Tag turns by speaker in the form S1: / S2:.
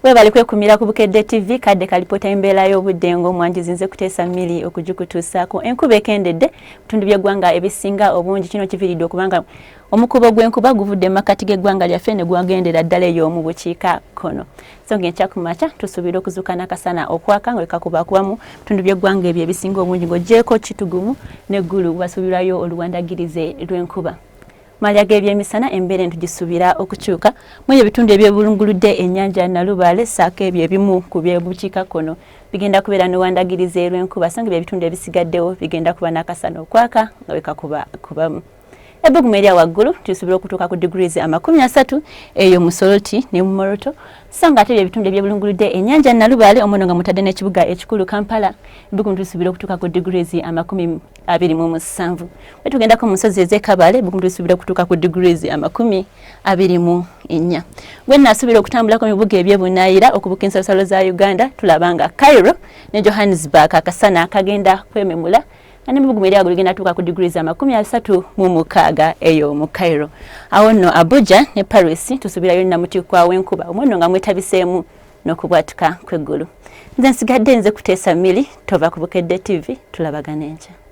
S1: Webale kwekumira ku Bukedde TV. Kadde kalipota embeera y'obudde ng'omwanjuzi nze Kuteesa Mili okugikutuusaako. Enkuba ekendedde bitundu by'eggwanga ebisinga obungi. Kino kiviiridde okubanga omukubo gw'enkuba guvudde mu makkati g'eggwanga lyaffe ne gwagendera ddala eyo mu bukiika kkono. So ng'enkya ku makya tusuubira okuzuuka n'akasana okwaka nga wekakubakubamu bitundu by'eggwanga ebyo ebisinga obungi, ng'oggyeeko Kitugumu n'eggulu basuubirwayo oluwandagirize lw'enkuba. Malya g'ebyemisana embeera eno tugisuubira okukyuka mu ebyo ebitundu ebyebulunguludde ennyanja Nalubaale ssaako ebyo ebimu ku by'ebukiikakkono bigenda kubeera n'owandagirize lw'enkuba, so nga ebyo ebitundu ebisigaddewo bigenda kuba n'akasana okwaka nga wekakubakubamu. Ebbugumu erya waggulu tusuubira okutuuka ku degrees 30 eyo mu Soroti ne mu Moroto, so nga ate ebyo ebitundu ebyebulunguludde ennyanja Nalubaale omwono nga mutadde n'ekibuga ekikulu Kampala, ebbugumu tusuubira okutuuka ku degrees 27. Bwe tugendako mu nsozi ez'e Kabale, ebbugumu tusuubira okutuuka ku degrees 24. Bwe nnaasuubira okutambulako mu bibuga eby'ebunaayira okubuka ensalosalo za Uganda, tulaba nga Cairo ne Johannesburg akasana kagenda kwememula nga n'emibugumu eri ago ligenda tuuka ku degrees 36 eyo mu Cairo. Awo nno Abuja ne Paris tusuubirayo nnamutikwa w'enkuba omwo nno nga mwetabiseemu n'okubwatuka kw'eggulu. Nze nsigadde nze Kuteesa Mili, tova ku Bukedde TV, tulabagana enkya.